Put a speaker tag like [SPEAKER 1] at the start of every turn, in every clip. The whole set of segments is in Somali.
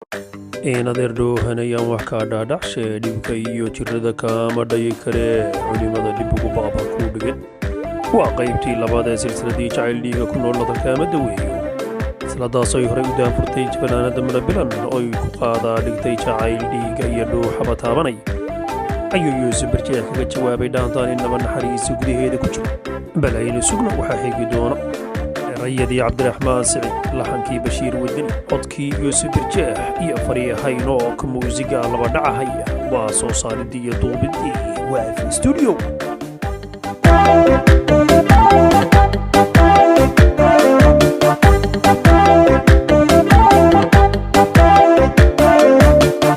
[SPEAKER 1] In adeer dhoohanayaan wax kaa dhaadhacshe, dhibka iyo jirrada kaama dhayi karee, culimada dhib ugu baaba kuu dhigan. Waa qaybtii labaad ee silsiladii Jacayl Dhiiga ku nool ladalkaama daweeyo, siladaas ay horey u daanfurtay fanaanada Mirabilan oy ku qaadaa dhigtay jacayl dhiiga iyo dhuuxaba taabanay. Ayuu Yuusuf Barjeex kaga jawaabay dhaantaan innaba naxariisa gudaheeda ku jiro. Bal aynu sugno waxaa xigi doona. Erayadii Cabdiraxmaan Sicid, laxankii Bashiir Wadani, codkii Yuusuf Birjeex iyo Faryahaynoo muusiga laba dhacahaya. Waa soo saaridii iyo duubidii Waafi Studio.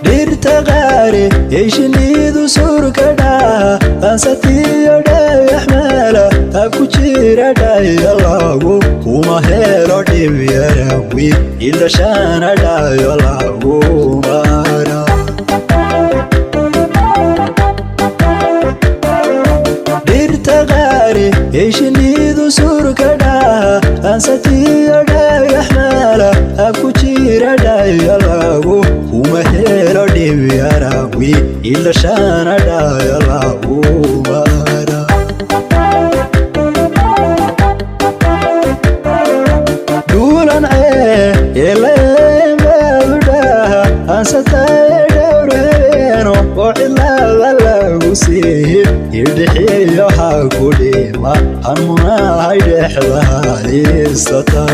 [SPEAKER 2] Dhirta qaari ee shinnidu surka dhaha, ansatiyo dhagax meela ha ku jira dhayo lagu kuma helo dhib yarawi ildhashaana dhayo lagu mara. Dhirta qaari ee shinnidu surka dhaha, ansatiyo dhagax meela ha ku jira dhayo lagu kuma helo dhib yarawi ildhashaana dhayo lagu mara. Dhuulan cee eleebaadudhaha ansataye dhowr habeeno oo cidlaada lagu siihi idhixiyo ha ku dhima hanuunahay dhexda halisata.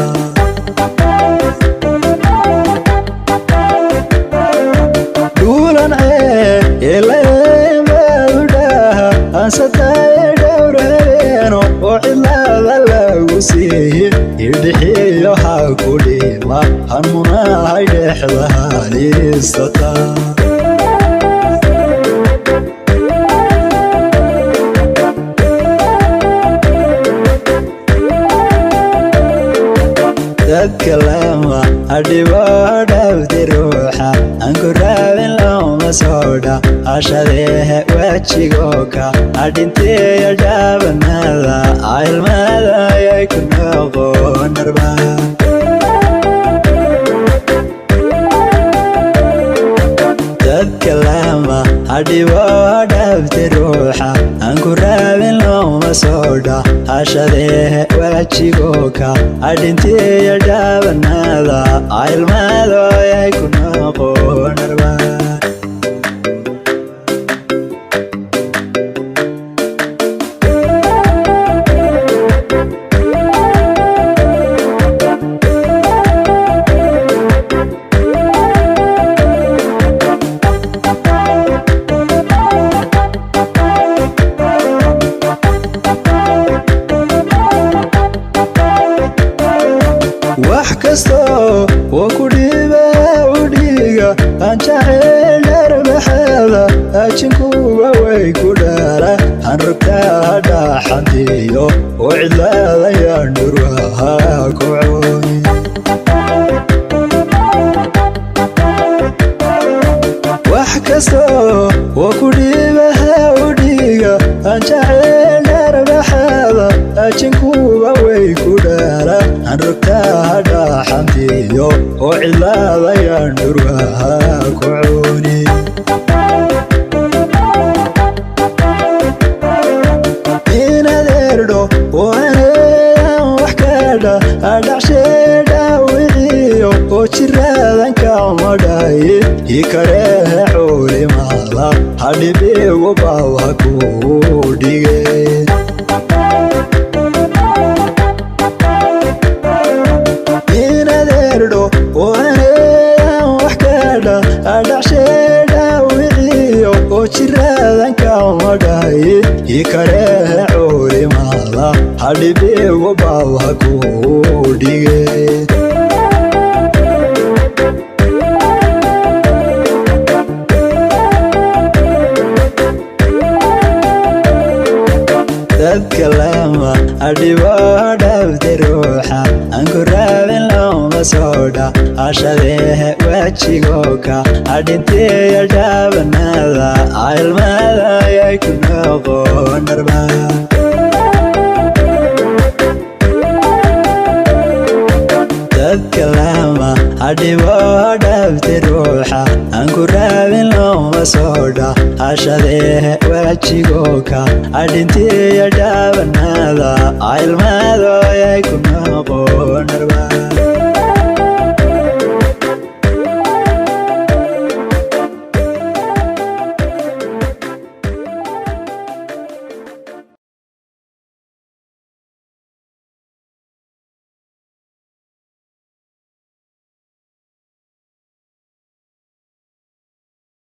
[SPEAKER 2] Dhuulan cee eleebaadudhaha ansataye dhowr habeeno oo cidlaada lagu siihi idhixiyo ha ku dhima hanuunahay dhexda halisata. Dadka lama adhibo dhabti ruuxa aan ku raabin looma soodha hashadeehe wejigooka adhintiya dhaabanada ilmada ayay ku noqon arba. Dadka lama adhibo dhabti ruuxa aan ku raabin looma soodha hashadeehe wejigooka adhintiya dhaabanada ilmada ayay ku noqon arba. Wax kastoo oo ku dhiba u dhiiga aan jacayl dharbaxeeda ajinkuba way ku dhala han rugtaa dhaxantiyo oo cidlaadayaan dhurwaha ku cuni. Wax kastoo oo ku dhibaha u dhiiga aan jacayl dharbaxeeda ajinkuba way ku dhala han rugtaa dhaxantiyo oo cidlaadayaan dhurwaha ku cuni. Inadeerdho oo aneeyan wax kadha adhacsheedha wiciyo oo jiraadan kamadhayi ikarehe culimada hadhibigu bawha kuu dhige. Inadeerdho oo aneeyan wax kadha adhacsheedha wiciyo oo jiraadan kamadhayi ikarehe culimada hadhibigu bawha kuu dhige. Dadka lama adhibo dhabti ruuxa aan ku raabin looma soodha hashadeehe wejigooka adhintiya dhaabanada ilmada ayay ku noqon arba. Dadka lama Adhibo dhabti ruuxa aan ku raabin looma soo dha. Hashadeehe waajigoka adhintiya dhaaban.